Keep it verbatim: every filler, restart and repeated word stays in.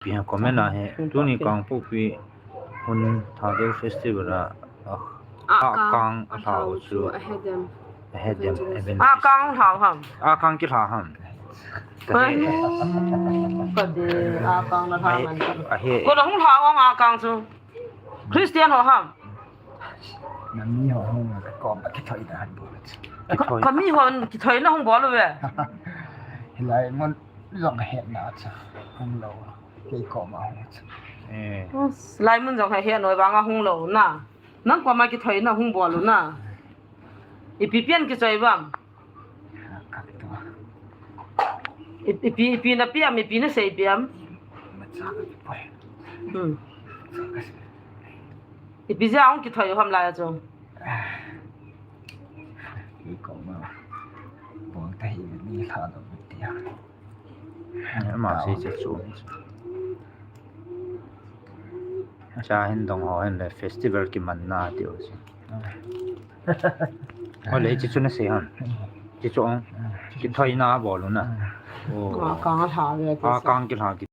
Pi ha comment a he, tuni Kangpokpi Hun Thadou Festival a, a, a kang a lhau chu a hedem. A hedem, a hedem. A kang lhau ham. A kang kilha ham. Ka de a kang na lha man. A he. Ko da hung lhau ang a kang chu. Christian ho ham. Na mi ho hung ka kom a kithoi da han bol. Kithoi. Ka mi ho kithoi na hung bol ve. Hilai mun jong hetna cha hung lou. Kei koma hung chu. Eh. Lai mun jong he he noi vanga hung lou na. Nang koma kithoi na hung bol lou na. Ipi pian kichoi vang. Ipi, ipi na piam, ipi na sei piam. Hmm. Ipi ja hung kithoi ham lai chu. Kei koma. Bol ta hi ni kha lou tia. Ama sei che chu. Cha hin dong ho hin le festival kimanna tiu chu. Ho le chi chu na sei ham. Chi chu ang. Kithoi na bol lou na. Oh. A kang lha ve. A kang kilha ki.